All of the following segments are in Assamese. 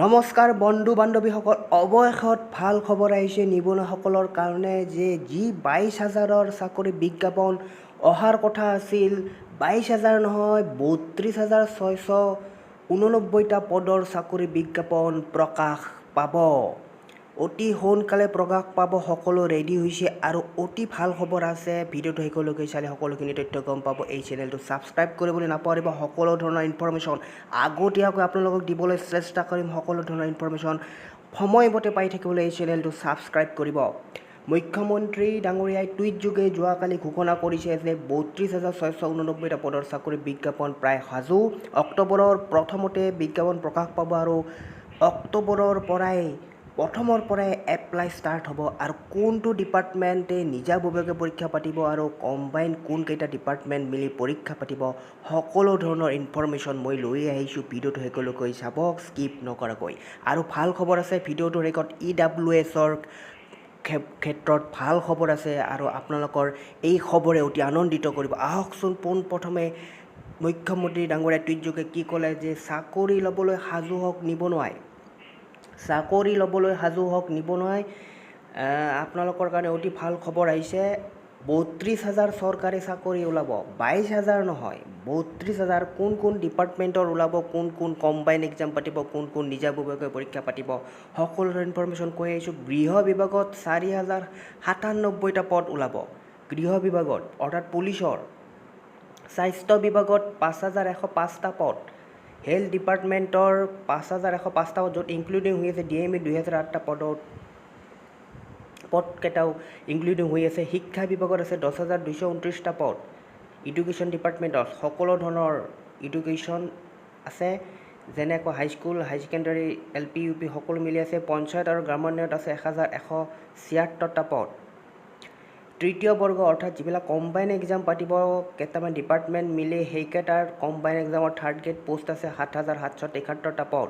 নমস্কাৰ বন্ধু বান্ধৱীসকল, অৱশেষত ভাল খবৰ আহিছে নিবনুৱাসকলৰ কাৰণে যে যি 22 হাজাৰৰ চাকৰি বিজ্ঞাপন অহাৰ কথা আছিল, 22 হাজাৰ নহয়, 32,689টা পদৰ চাকৰি বিজ্ঞাপন প্ৰকাশ পাব। অতি সোনকালে প্ৰকাশ পাব। সকলো ৰেডি হৈছে আৰু অতি ভাল খবৰ আছে। ভিডিঅ'টো শেষলৈকে চালে সকলোখিনি তথ্য গম পাব। এই চেনেলটো ছাবস্ক্ৰাইব কৰিবলৈ নাপাহৰিব। সকলো ধৰণৰ ইনফৰমেশ্যন আগতীয়াকৈ আপোনালোকক দিবলৈ চেষ্টা কৰিম। সকলো ধৰণৰ ইনফৰমেশ্যন সময়মতে পাই থাকিবলৈ এই চেনেলটো ছাবস্ক্ৰাইব কৰিব। মুখ্যমন্ত্ৰী ডাঙৰীয়াই টুইটযোগে যোৱাকালি ঘোষণা কৰিছে যে 32,689টা পদৰ চাকৰি বিজ্ঞাপন প্ৰায় সাজু। অক্টোবৰৰ প্ৰথমতে বিজ্ঞাপন প্ৰকাশ পাব আৰু অক্টোবৰৰ পৰাই, প্ৰথমৰ পৰাই এপ্লাই ষ্টাৰ্ট হ'ব। আৰু কোনটো ডিপাৰ্টমেণ্টে নিজাববীয়াকৈ পৰীক্ষা পাতিব আৰু কম্বাইন কোনকেইটা ডিপাৰ্টমেণ্ট মিলি পৰীক্ষা পাতিব, সকলো ধৰণৰ ইনফৰমেশ্যন মই লৈ আহিছোঁ। ভিডিঅ'টো শেষলৈকে চাব স্কিপ নকৰাকৈ। আৰু ভাল খবৰ আছে ভিডিঅ'টোৰ শেষত, ইডাব্লিউএছৰ ক্ষেত্ৰত ভাল খবৰ আছে আৰু আপোনালোকৰ এই খবৰে অতি আনন্দিত কৰিব। আহকচোন, পোনপ্ৰথমে মুখ্যমন্ত্ৰী ডাঙৰীয়াই টুইটযোগে কি ক'লে যে চাকৰি ল'বলৈ সাজু হওক নিবনুৱাই, চাকৰি ল'বলৈ সাজু হওক নিবনুৱাই, আপোনালোকৰ কাৰণে অতি ভাল খবৰ আহিছে। 32 হাজাৰ চৰকাৰী চাকৰি ওলাব, 22 হাজাৰ নহয়, 32 হাজাৰ। কোন কোন ডিপাৰ্টমেণ্টৰ ওলাব, কোন কোন কম্বাইন এক্সাম পাতিব, কোন কোন নিজাববীয়াকৈ পৰীক্ষা পাতিব, সকলো ইনফৰমেশ্যন কৈ আহিছোঁ। গৃহ বিভাগত 4097টা পদ ওলাব গৃহ বিভাগত, অৰ্থাৎ পুলিচৰ। স্বাস্থ্য বিভাগত 5105টা পদ, হেল্থ ডিপাৰ্টমেণ্টৰ 5105টা পদ, য'ত ইনক্লুডিং হৈ আছে ডিএমই 2008টা পদত, পদকেইটাও ইনক্লুডিং হৈ আছে। শিক্ষা বিভাগত আছে 10,229টা পদ। এডুকেশ্যন ডিপাৰ্টমেণ্টত সকলো ধৰণৰ এডুকেশ্যন আছে, যেনেকৈ high school, high secondary, L P, U P সকলো মিলি আছে। পঞ্চায়ত আৰু গ্ৰামোন্নয়নত আছে 1176টা পদ। তৃতীয় বৰ্গ, অৰ্থাৎ যিবিলাক কম্বাইন এক্সাম পাতিব কেইটামান ডিপাৰ্টমেণ্ট মিলি, সেইকেইটাৰ কম্বাইন এক্সামৰ থাৰ্ড গ্ৰেড পোষ্ট আছে 7773টা পদ।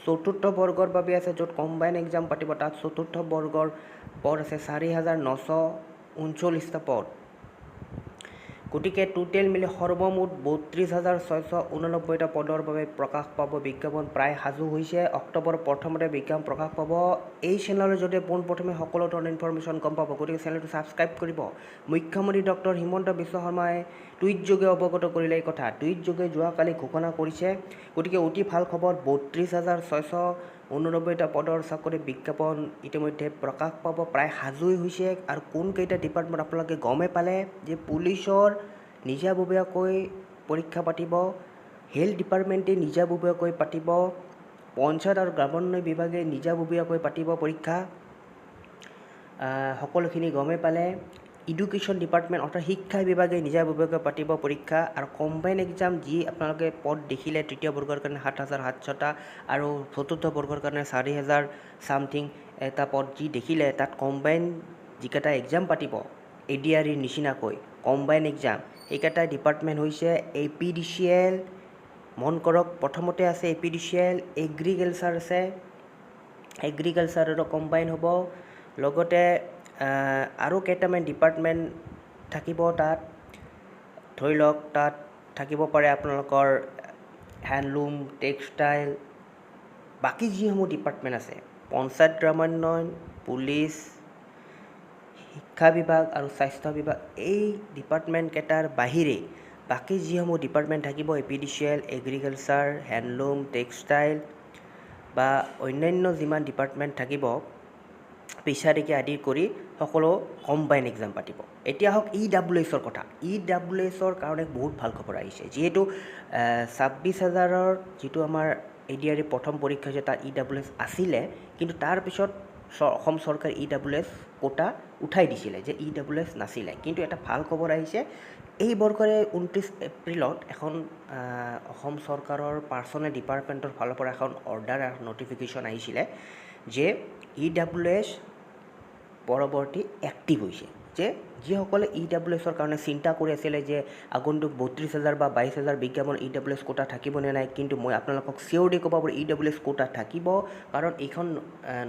চতুৰ্থ বৰ্গৰ বাবে আছে, য'ত কম্বাইন এক্সাম পাতিব, তাত চতুৰ্থ বৰ্গৰ পদ আছে 4939টা পদ। গতিকে টোটেল মিলি সৰ্বমুঠ 32,689টা পদৰ বাবে প্ৰকাশ পাব বিজ্ঞাপন। প্ৰায় সাজু হৈছে। অক্টোবৰ প্ৰথমতে বিজ্ঞাপন প্ৰকাশ পাব। এই চেনেলৰ জৰিয়তে পোনপ্ৰথমে সকলো ধৰণৰ ইনফৰমেশ্যন গম পাব, গতিকে চেনেলটো ছাবস্ক্ৰাইব কৰিব। মুখ্যমন্ত্ৰী ডক্টৰ হিমন্ত বিশ্ব শৰ্মাই টুইটযোগে অৱগত কৰিলে এই কথা। টুইটযোগে যোৱাকালি ঘোষণা কৰিছে। গতিকে অতি ভাল খবৰ, 32,689টা পদৰ চাকৰি বিজ্ঞাপন ইতিমধ্যে প্ৰকাশ পাব, প্ৰায় সাজুৱেই হৈছে। আৰু কোনকেইটা ডিপাৰ্টমেণ্ট আপোনালোকে গমেই পালে যে পুলিচৰ নিজাববীয়াকৈ পৰীক্ষা পাতিব, হেল্থ ডিপাৰ্টমেণ্টে নিজাববীয়াকৈ পাতিব, পঞ্চায়ত আৰু গ্ৰামোন্নয়ন বিভাগে নিজাববীয়াকৈ পাতিব পৰীক্ষা, সকলোখিনি গমেই পালে। এডুকেশ্যন ডিপাৰ্টমেণ্ট, অৰ্থাৎ শিক্ষা বিভাগে নিজাববীয়াকৈ পাতিব পৰীক্ষা। আৰু কম্বাইন এক্সাম যি আপোনালোকে পদ দেখিলে, তৃতীয় বৰ্গৰ কাৰণে 7700টা আৰু চতুৰ্থ বৰ্গৰ কাৰণে 4000 ছামথিং এটা পদ যি দেখিলে, তাত কম্বাইন যিকেইটা এক্সাম পাতিব এডিআৰইৰ নিচিনাকৈ কম্বাইন এক্সাম, সেইকেইটা ডিপাৰ্টমেণ্ট হৈছে এপিডিচিএল। মন কৰক, প্ৰথমতে আছে এপিডিচিএল, এগ্ৰিকালচাৰ আছে, এগ্ৰিকালচাৰৰো কম্বাইন হ'ব। লগতে আৰু কেইটামান ডিপাৰ্টমেণ্ট থাকিব তাত। ধৰি লওক, তাত থাকিব পাৰে আপোনালোকৰ হেণ্ডলুম, টেক্সটাইল, বাকী যিসমূহ ডিপাৰ্টমেণ্ট আছে, পঞ্চায়ত গ্ৰামোন্নয়ন, পুলিচ, শিক্ষা বিভাগ আৰু স্বাস্থ্য বিভাগ। এই ডিপাৰ্টমেণ্টকেইটাৰ বাহিৰে বাকী যিসমূহ ডিপাৰ্টমেণ্ট থাকিব, এপিডিচিএল, এগ্ৰিকালচাৰ, হেণ্ডলুম, টেক্সটাইল বা অন্যান্য যিমান ডিপাৰ্টমেণ্ট থাকিব, ফিচাৰীকে আদি কৰি সকলো কম্বাইন এক্সাম পাতিব। এতিয়া আহক ইডাব্লিউএছৰ কথা। ইডাব্লিউএছৰ কাৰণে বহুত ভাল খবৰ আহিছে। যিহেতু 26 হাজাৰৰ যিটো আমাৰ এডিআৰই প্ৰথম পৰীক্ষা হৈছে, তাত ইডাব্লিউএছ আছিলে, কিন্তু তাৰপিছত অসম চৰকাৰে ইডাব্লিউএছ কোটা উঠাই দিছিলে যে ইডাব্লিউএছ নাছিলে। কিন্তু এটা ভাল খবৰ আহিছে এই বৰ্ষৰে 29 এপ্ৰিলত এখন অসম চৰকাৰৰ পাৰ্চনেল ডিপাৰ্টমেণ্টৰ ফালৰ পৰা এখন অৰ্ডাৰ, নটিফিকেশ্যন আহিছিলে যে ইডাব্লিউএছ পৰৱৰ্তী এক্টিভ হৈছে, যে যিসকলে ইডাব্লিউএছৰ কাৰণে চিন্তা কৰি আছিলে যে আগন্তুক 32 হাজাৰ বা 22 হাজাৰ বিজ্ঞাপন ইডাব্লিউএছ কোটা থাকিবনে নাই, কিন্তু মই আপোনালোকক চিয়'ৰ দি ক'ব পাৰোঁ, ইডাব্লিউএছ কোটা থাকিব। কাৰণ এইখন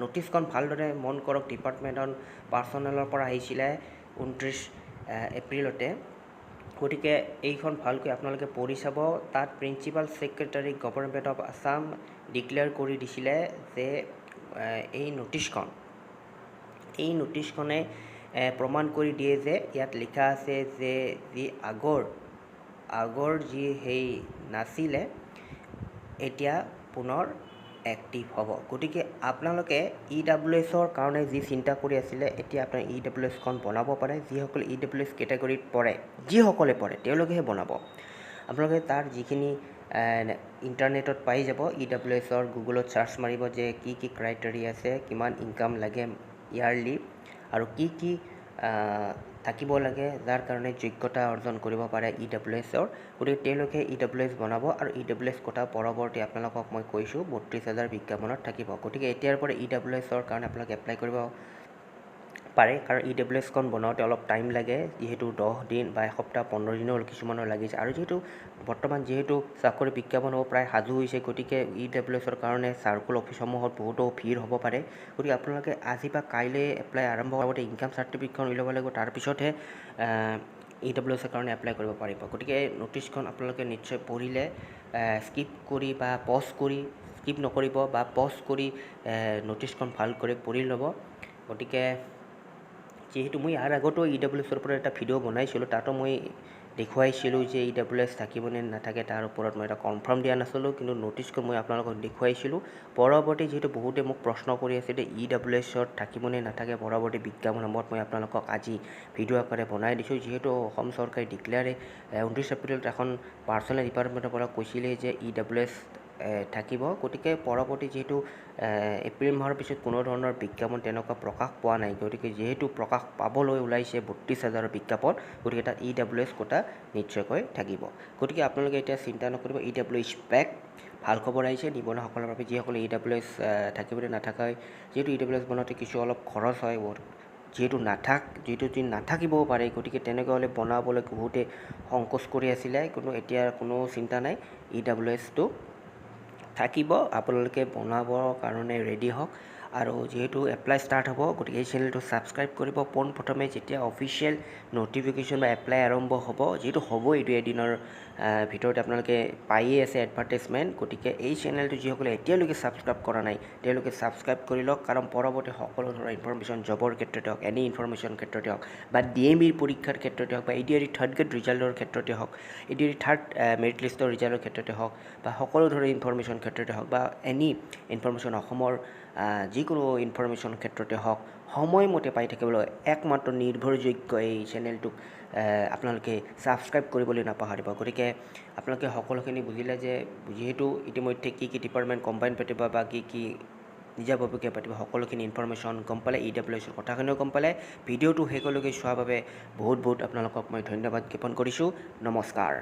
ন'টিছখন ভালদৰে মন কৰক, ডিপাৰ্টমেণ্ট অন পাৰ্চনেলৰ পৰা আহিছিলে 29 এপ্ৰিলতে। গতিকে এইখন ভালকৈ আপোনালোকে পঢ়ি চাব। তাত Principal Secretary, Government of Assam declare কৰি দিছিলে যে এই নটিচখনে প্ৰমাণ কৰি দিয়ে যে ইয়াত লিখা আছে যে যি আগৰ যি সেই নাছিলে, এতিয়া পুনৰ এক্টিভ হ'ব। গতিকে আপোনালোকে ইডাব্লিউ এছৰ কাৰণে যি চিন্তা কৰি আছিলে, এতিয়া আপোনাৰ ইডাব্লিউ এছখন বনাব পাৰে। যিসকলে ইডাব্লিউ এছ কেটেগৰীত পৰে, যিসকলে পৰে, তেওঁলোকেহে বনাব। আপোনালোকে তাৰ যিখিনি ইণ্টাৰনেটত পাই যাব, ইডাব্লিউ এছৰ গুগলত চাৰ্চ মাৰিব যে কি কি ক্ৰাইটেৰিয়া আছে, কিমান ইনকাম লাগে ইয়াৰলি আৰু কি কি থাকিব লাগে, যাৰ কাৰণে যোগ্যতা অৰ্জন কৰিব পাৰে ইডাব্লিউ এছৰ। গতিকে তেওঁলোকে ইডাব্লিউ এছ বনাব আৰু ইডাব্লিউ এছ কোটা পৰৱৰ্তী আপোনালোকক মই কৈছোঁ, 32,000 বিজ্ঞাপনত থাকিব। গতিকে এতিয়াৰ পৰা ইডাব্লিউ এছৰ কাৰণে আপোনালোকে এপ্লাই কৰিব পাৰে, কাৰণ ইডাব্লিউ এছখন বনাওঁতে অলপ টাইম লাগে, যিহেতু 10 দিন বা এসপ্তাহ, 15 দিনো কিছুমানৰ লাগিছে। আৰু যিহেতু বৰ্তমান যিহেতু চাকৰি বিজ্ঞাপন হ'ব প্ৰায় সাজু হৈছে, গতিকে ইডাব্লিউ এছৰ কাৰণে চাৰ্কল অফিচসমূহত বহুতো ভিৰ হ'ব পাৰে। গতিকে আপোনালোকে আজি বা কাইলৈ এপ্লাই আৰম্ভ আগতে ইনকাম চাৰ্টিফিকেটখন উলিয়াব লাগিব, তাৰপিছতহে ইডাব্লিউ এছৰ কাৰণে এপ্লাই কৰিব পাৰিব। গতিকে ন'টিছখন আপোনালোকে নিশ্চয় পঢ়িলে, স্কিপ কৰি বা পজ কৰি, স্কিপ নকৰিব বা পজ কৰি ন'টিছখন ভাল কৰি পঢ়ি ল'ব। গতিকে যিহেতু মই ইয়াৰ আগতো ইডাব্লিউ এছৰ ওপৰত এটা ভিডিঅ' বনাইছিলোঁ, তাতো মই দেখুৱাইছিলোঁ যে ইডাব্লিউ এছ থাকিবনে নাথাকে, তাৰ ওপৰত মই এটা কনফাৰ্ম দিয়া নাছিলোঁ, কিন্তু ন'টিছখন মই আপোনালোকক দেখুৱাইছিলোঁ। পৰৱৰ্তী যিহেতু বহুতে মোক প্ৰশ্ন কৰি আছে যে ইডাব্লিউ এছত থাকিবনে নাথাকে পৰৱৰ্তী বিজ্ঞাপনসমূহত, মই আপোনালোকক আজি ভিডিঅ' আকাৰে বনাই দিছোঁ। যিহেতু অসম চৰকাৰে ডিক্লেয়াৰে 29 এপ্ৰিলত এখন পাৰ্চনেল ডিপাৰ্টমেণ্টৰ পৰা কৈছিলে যে ইডাব্লিউ এছ থাকিব। গতিকে পৰৱৰ্তী যিহেতু এপ্ৰিল মাহৰ পিছত কোনো ধৰণৰ বিজ্ঞাপন তেনেকুৱা প্ৰকাশ পোৱা নাই, গতিকে যিহেতু প্ৰকাশ পাবলৈ ওলাইছে 32,000ৰ বিজ্ঞাপন, গতিকে তাত ইডাব্লিউ এছ কোটা নিশ্চয়কৈ থাকিব। গতিকে আপোনালোকে এতিয়া চিন্তা নকৰিব, ইডাব্লিউ is back. ভাল খবৰ আহিছে নিবনুৱাসকলৰ বাবে, যিসকলে ইডাব্লিউ এছ থাকিবলৈ নাথাকাই। যিহেতু ইডাব্লিউ এছ বনাওঁতে কিছু অলপ খৰচ হয়, যিহেতু যদি নাথাকিবও পাৰে, গতিকে তেনেকুৱা হ'লে বনাবলৈ বহুতে সংকোচ কৰি আছিলে। কিন্তু এতিয়া কোনো চিন্তা নাই, ইডাব্লিউ এছটো থাকিব। আপোনালোকে বনাবৰ কাৰণে ৰেডি হওক। আৰু যিহেতু এপ্লাই ষ্টাৰ্ট হ'ব, গতিকে এই চেনেলটো ছাবস্ক্ৰাইব কৰিব। পোনপ্ৰথমে যেতিয়া অফিচিয়েল ন'টিফিকেশ্যন বা এপ্লাই আৰম্ভ হ'ব, যিহেতু হ'বই, এইটো এদিনৰ ভিতৰতে আপোনালোকে পায়েই আছে এডভাৰটাইজমেণ্ট। গতিকে এই চেনেলটো যিসকলে এতিয়ালৈকে ছাবস্ক্ৰাইব কৰা নাই, তেওঁলোকে ছাবস্ক্ৰাইব কৰি লওক, কাৰণ পৰৱৰ্তী সকলো ধৰণৰ ইনফৰমেশ্যন, জবৰ ক্ষেত্ৰতে হওক, এনি ইনফৰমেশ্যন ক্ষেত্ৰতে হওক বা ডিএমইৰ পৰীক্ষাৰ ক্ষেত্ৰতে হওক বা এডিআৰই থাৰ্ড গ্ৰেড ৰিজাল্টৰ ক্ষেত্ৰতে হওক, এডিআৰই থাৰ্ড মেৰিট লিষ্টৰ ৰিজাল্টৰ ক্ষেত্ৰতে হওক বা সকলো ধৰণৰ ইনফৰমেশ্যন ক্ষেত্ৰতে হওক বা এনি ইনফৰমেশ্যন, অসমৰ যিকোনো ইনফৰমেশ্যন ক্ষেত্ৰতে হওক, সময়মতে পাই থাকিবলৈ একমাত্ৰ নিৰ্ভৰযোগ্য এই চেনেলটোক আপোনালোকে ছাবস্ক্ৰাইব কৰিবলৈ নাপাহৰিব। গতিকে আপোনালোকে সকলোখিনি বুজিলে যে যিহেতু ইতিমধ্যে কি কি ডিপাৰ্টমেণ্ট কম্বাইন পাতিব বা কি কি নিজাববীয়াকৈ পাতিব, সকলোখিনি ইনফৰমেশ্যন গম পালে, ইডাব্লিউ এছৰ কথাখিনিও গম পালে। ভিডিঅ'টো শেষলৈকে চোৱাৰ বাবে বহুত বহুত আপোনালোকক মই ধন্যবাদ জ্ঞাপন কৰিছোঁ। নমস্কাৰ।